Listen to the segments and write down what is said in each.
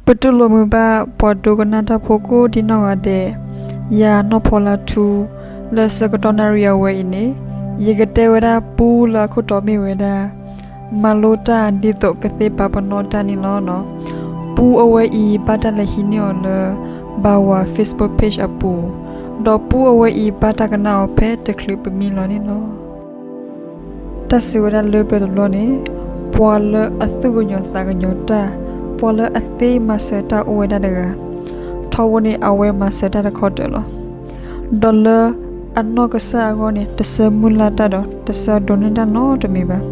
ပတူၢ်လိာ်မုာ်ဘၣ်ပှၤဒိကနၣ်တၢ်ဖိကိးဒံနီၢ်ဂၤဒဲး, ယၤနီၢ်ဖီလါထူ, လၢဆၢကတီၢ်နၣ်ရံၣ်အဝဲအံၤန့ၣ်, ယကတဲဝဲဒၣ်ပူလၢအခိၣ်တီမ့ၢ်ဝဲဒၣ် မၤလိတၢ်ဒ်သိးကသ့ပာ်ပနီၣ်တၢ်န့ၣ်လီၤ. ပူအဝဲအံၤဘၣ်တၢ်လဲၤဟံးန့ၢ်အီၤလၢ ဘၣ်ဝၤ Facebook page အပူၤ, ဒီးပူအဝဲအံၤဘၣ်တၢ်ကနၣ်အီၤဖဲတချုးပမံလီၤန့ၣ်လီၤ. တၢ်စံးဝဲဒၣ်လၢပျၢၤတဘျီန့ၣ်, ပှၤလၢအသူၣ်ကညီၤသးကညီၤတၢ်, ပှၤလၢအသ့မၤစၢၤတၢ်အိၣ်ဝဲဒၣ်တဂၤ, ထီဘိန့ၣ်အဝဲမၤစၢၤတၢ်တခီတၢၤလီၤ. ဒီးလၢအနီၢ်ကစၢ်အဂီၢ်န့ၣ် တဆၢမုၢ်လၢ်တၢ်ဒီး တဆၢဒိးန့ၢ်တၢ်နီတမံၤဘၣ်.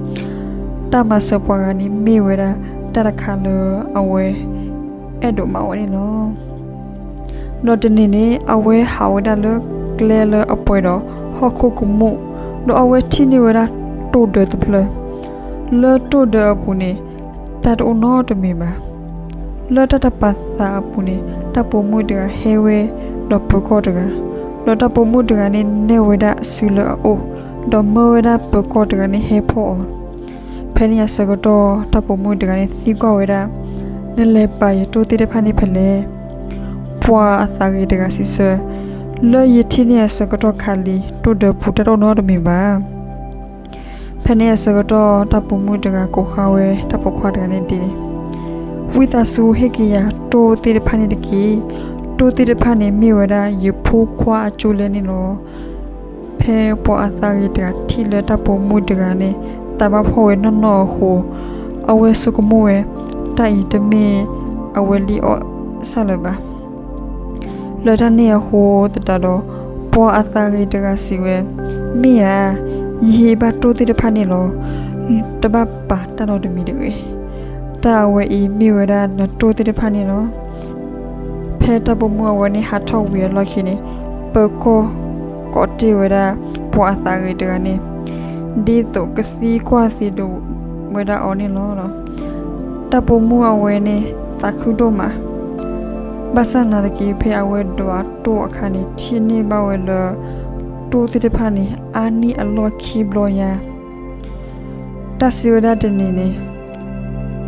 တၢ်မၤစၢၤပှၤဂၤန့ၣ်မ့ၢ်ဝဲဒၣ်တၢ်တခါလၢအဝဲအဲၣ်ဒိးမၤဝဲန့ၣ်လီၤ. ဒီးတနံၤန့ၣ် အဝဲဟးဝဲဒၣ်လၢကျဲလၢအပှဲၤဒီးဟီၣ်ခိၣ်ကမူၣ်, ဒီးအဝဲထံၣ်န့ၢ်ဝဲဒၣ်တိၢ်ဒၢတဖျၢၣ်. လၢတိၢ်ဒၢအပူၤန့ၣ် တၢ်တအိၣ်နီတမံၤဘၣ်. လၢတၢ်တပာ်သးအပူၤန့ၣ် တၢ်ပိာ်မုၣ်တဂၤဟဲဝဲဒီးပၢၤကီၢ်တဂၤ, ဒီးတၢ်ပိာ်မုၣ်တဂၤန့ၣ်နဲၣ်ဝဲဒၣ်အစုလၢအအိၣ်, ဒီးမၢဝဲဒၣ်ပၢၤကီၢ်တဂၤန့ၣ်ဟဲဖီၣ်အီၤ. ဖဲန့ၣ်အဆၢကတီၢ် တၢ်ပိာ်မုၣ်တဂၤန့ၣ်သံကွၢ်ဝဲဒၣ်, နလဲၤပာ်ယတိၢ်သ့ၣ်တဖၣ်န့ၣ်ဖဲလဲၣ်. ပှၤအသးဂ့ၤတဂၤစံးဆၢ, လၢယထံၣ်န့ၢ်အဆၢကတီၢ်ခါလံ တိၢ်ဒၢပူၤတၢ်တအိၣ်နီတမံၤဘၣ်. ဖဲန့ၣ်အဆၢကတီၢ် တၢ်ပိာ်မုၣ်တဂၤကိးဃါဝဲတၢ်ပိာ်ခွါတဂၤန့ၣ်ဒ်န့ၣ်, ဝံသးစူၤဟ့ၣ်က့ၤယၤတိၢ်သ့ၣ်တဖၣ်န့ၣ်တက့ၢ်. တိၢ်သ့ၣ်တဖၣ်န့ၣ်မ့ၢ်ဝဲဒၣ်ယဖိခွါအကၠိလဲန့ၣ်လီၤ. ဖဲပှၤအသးဂ့ၤတဂၤထံၣ်လၢတၢ်ပိာ်မုၣ်တဂၤန့ၣ် သးဘၣ်ဖှီၣ်ဝဲနီၢ်နီၢ်အဃိ, အဝဲဆိကမိၣ်ဝဲ တၢ်အံၤတမ့ၢ်အဝဲလံၣ်အီၣ်ဆၣ်လၢၤဘၣ်. လၢတၢ်န့ၣ်အဃိသတးဒီး ပှၤအသးဂ့ၤတဂၤစံးဝဲ, မ့ၢ်ဧါ, ယဟ့ၣ်ဘၣ်တိၢ်သ့ၣ်တဖၣ်န့ၣ်လီၤ. တဘၣ်ပာ်တၢ်နီတမံၤတဂ့ၤ. တၢ်အဝဲအံၤမ့ၢ်ဝဲဒၣ်နတိၢ်သ့ၣ်တဖၣ်န့ၣ်လီၤ. ဖဲတၢ်ပိာ်မုၣ်အဝဲန့ၣ်ဟးထီၣ်ဝံၤအလီၢ်ခံန့ၣ်, ပၢၤကီၢ်ကိးတ့ၢ်ဝဲဒၣ်ပှၤအသးဂ့ၤတဂၤန့ၣ် ဒ်သိးကသံကွၢ်သံဒိးဝဲဒၣ်အီၤန့ၣ်လီၤ. တၢ်ပိာ်မုၣ်အဝဲန့ၣ်သးခုဒိၣ်မး, ဘၣ်ဆၣ်နာ်သက့ ဖဲအဝဲဒွးတိၢ်အခါန့ၣ် ထံၣ်န့ၢ်ဘၣ်ဝဲလၢ တိၢ်သ့ၣ်တဖၣ်န့ၣ် အါန့ၢ်အလီၢ်ခံဘျီညါ. တၢ်စံးဝဲဒၣ်တနံၤန့ၣ်,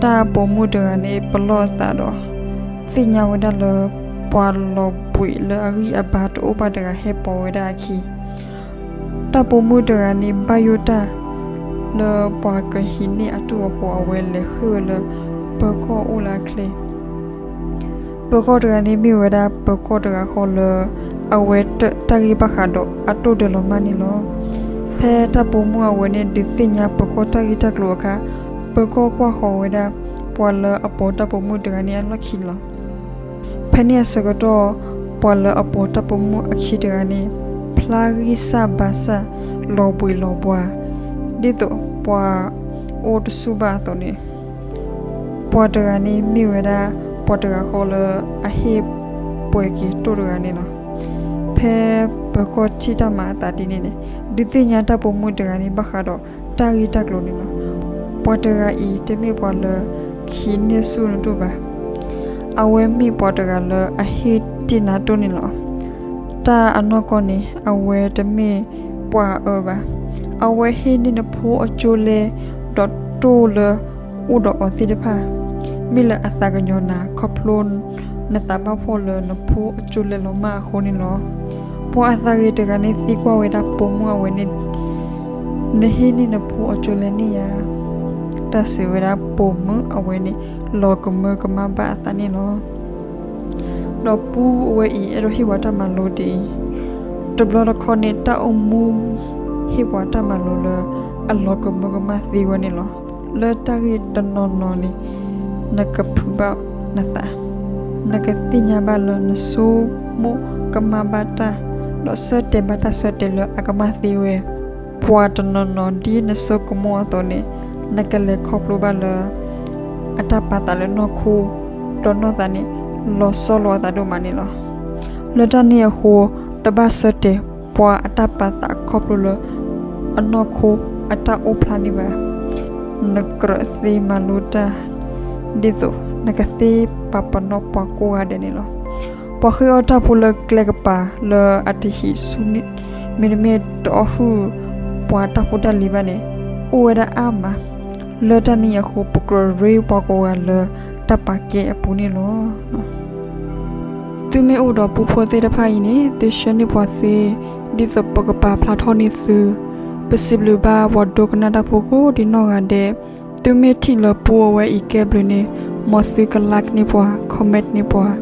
တၢ်ပိာ်မုၣ်တဂၤန့ၣ် ပလီၢ်အသးဒီး သ့ၣ်ညါဝဲဒၣ်လၢ ပှၤလီၤဘှံးလၢအဂံၢ်အဘါတအိၣ်ဘၣ်တဂၤဟဲပိာ်ဝဲဒၣ်အခံ. တၢ်ပိာ်မုၣ်တဂၤန့ၣ် ဘၣ်ယိၣ်တၢ် လၢပှၤကဟံးန့ၢ်အတိၢ်အဃိ အဝဲလဲၤဃ့ၢ်ဝဲလၢ ပၢၤကီၢ်အိၣ်လၢအချ့. ပၢၤကီၢ်တဂၤန့ၣ်မ့ၢ်ဝဲဒၣ်ပၢၤကီၢ်တဂၤဃီလၢ အဝဲတၢၣ်တၢ်ဂ့ၢ်ဘၣ်ဃးဒီးအတိၢ်ဒၢးလီၤမၢ်န့ၣ်လီၤ. ဖဲတၢ်ပိာ်မုၣ်အဝဲန့ၣ်ဒုးသ့ၣ်ညါပၢၤကီၢ်တၢ်ဂ့ၢ်တၢ်ကျိၤအခါ, ပၢၤကီၢ်ကွၢ်ဃီၤဝဲဒၣ် ပှၤလၢအပိာ်တၢ်ပိာ်မုၣ်တဂၤန့ၣ်အလီၢ်ခံန့ၣ်လီၤ. ဖဲန့ၣ်အဆၢကတီၢ် ပှၤလၢအပိာ်တၢ်ပိာ်မုၣ်အခံတဂၤန့ၣ် ဖျါဂံၢ်စၢ်ဘါစၢ် လီၤဘှံးလီၤဘှါ ဒ်သိးပှၤအိၣ်တဆူၣ်ဘၣ်အသိးန့ၣ်, ပှၤတဂၤန့ၣ်မ့ၢ်ဝဲဒၣ် ပှၤတဂၤဃီလၢအဟ့ၣ်ပှဲၤက့ၤတိၢ်တဂၤန့ၣ်လီၤ. ဖဲပၢၤကီၢ်ထံၣ်တၢ်မၤအသးဒ်န့ၣ်န့ၣ်, ဒုးသ့ၣ်ညါတၢ်ပိာ်မုၣ်တဂၤန့ၣ် ဘၣ်ဃးဒီးတၢ်ဂ့ၢ်တၢ်ကျိၤန့ၣ်လီၤ. ပှၤတဂၤအံၤတမ့ၢ်ပှၤလၢ ခံးန့ၢ်ဆူၣ်နတိၢ်ဘၣ်. အဝဲမ့ၢ်ပှၤတဂၤလၢအဟ့ၣ်တ့ၢ်နၤတိၢ်န့ၣ်လီၤ. တၢ်အနီၢ်ကီၢ်န့ၣ် အဝဲတမ့ၢ်ပှၤအအၢဘၣ်. အဝဲဟ့ၣ်န့ၢ်နဖိအကၠိလဲ ဒီးတိၢ်လၢအိၣ်ဒီးအီၤသ့ၣ်တဖၣ် မ့ၢ်လၢအသးကညီၤနၤခီဖျိ နသးဘၣ်ဖှီၣ်လၢနဖိအကၠိလဲလီၤမၢ်အဃိန့ၣ်လီၤ. ပှၤအသးဂ့ၤတဂၤန့ၣ်သံကွၢ်ဝဲဒၣ်ပိာ်မုၣ်အဝဲန့ၣ်, နဟ့ၣ်န့ၢ်နဖိအကၠိလဲန့ၣ်ဧါ. တၢ်စံးဝဲဒၣ်ပိာ်မုၣ်အဝဲန့ၣ် လီၤကမၢကမၣ်ဘၣ်အသးန့ၣ်လီၤ. ဒီးပူအဝဲအံၤ အဲၣ်ဒိးဟ့ၣ်ပှၤတၢ်မၤလိဒ်အံၤ, တဘျီတခီန့ၣ် တၢ်အိၣ်မူဟ့ၣ်ပှၤတၢ်မၤလိလၢ အလီၤကမၢကမၣ်သ့ဝဲန့ၣ်လီၤ. လၢတၢ်ဂ့ၢ်တနီၤနီၤန့ၣ် နကဖုးဘၣ်နသး, နကသ့ၣ်ညါဘၣ်လၢနဆိကမိၣ်ကမၣ်ဘၣ်တၢ်, ဒီးဆၢတဲာ်ဘၣ်တၢ်ဆၢတဲာ်လၢအကမၣ်သ့ဝဲ. ပှၤတနီၤနီၤဒ်နဆိကမိၣ်အသိးန့ၣ် နကလဲၤခီဖျိဘၣ်လၢ အတၢ်ပာ်သးလၢနီၢ်ခိ, ဒီးနီၢ်သးန့ၣ် လီၤဆီလိာ်အသးဒိၣ်မးန့ၣ်လီၤ. လၢတၢ်န့ၣ်အဃိ တဘၣ်ဆၢတဲာ်ပှၤအတၢ်ပာ်သးခီဖျိလၢ အနီၢ်ခိအတၢ်အိၣ်ဖျါန့ၣ်ဘၣ်. နကြၢးသ့မၤလိတၢ် ဒ်သိးနကသ့ပာ်ပနီၣ်ပှၤကိးဂၤဒဲးန့ၣ်လီၤ. ပှၤဃ့အီၣ်တၢ်ဖိလၢကျဲကပၤလၢအတဟံးဆူၣ် မ့တမ့ၢ်တအီၣ်ဟုၣ်ပှၤတၢ်ဖိတၢ်လံၤဘၣ်န့ၣ် အိၣ်ဝဲဒၣ်အါမး. လၢတၢ်န့ၣ်အဃိ ပကြၢးရ့ပှၤကိးဂၤလၢ တၢ်ပာ်ကဲအပူၤန့ၣ်လီၤ. သုမ့ၢ်အိၣ်ဒီးပူဖိသ့ၣ်တဖၣ်အံၤန့ၣ် သုဆှၢန့ၢ်ပှၤသ့ ဒ်သိးပကပာ်ဖျါထီၣ်န့ၢ်သု. ပစံးဘျုးဘၣ်ပှၤဒိကနၣ်တၢ်ဖိကိးဒံနီၢ်ဂၤဒဲး, သုမ့ၢ်ထံၣ်လၢပူအဝဲအံၤကဲဘျုးန့ၣ် မ်သုကlikeန့ၢ်ပှၤ commentန့ၢ်ပှၤ ဒ်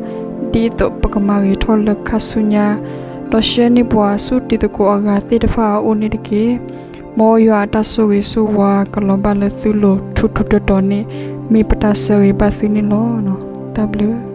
သိးပကမၤဂ့ၤထီၣ်လၢခါဆူညါ, ဒီးshareန့ၢ်ပှၤဆူတံၤသကိးအဂၤသ့ၣ်တဖၣ်အအိၣ်န့ၣ်တက့ၢ်. မ်ယွၤအတၢ်ဆိၣ်ဂ့ၤဆိၣ်ဝါကလီၤဘၣ်လၢသုလိၤထူးထူးတီၤတီၤန့ၣ် မ့ၢ်ပတၢ်ဆၢဂ့ၤဘၣ်သုန့ၣ်လီၤ. တၢ်ဘျုး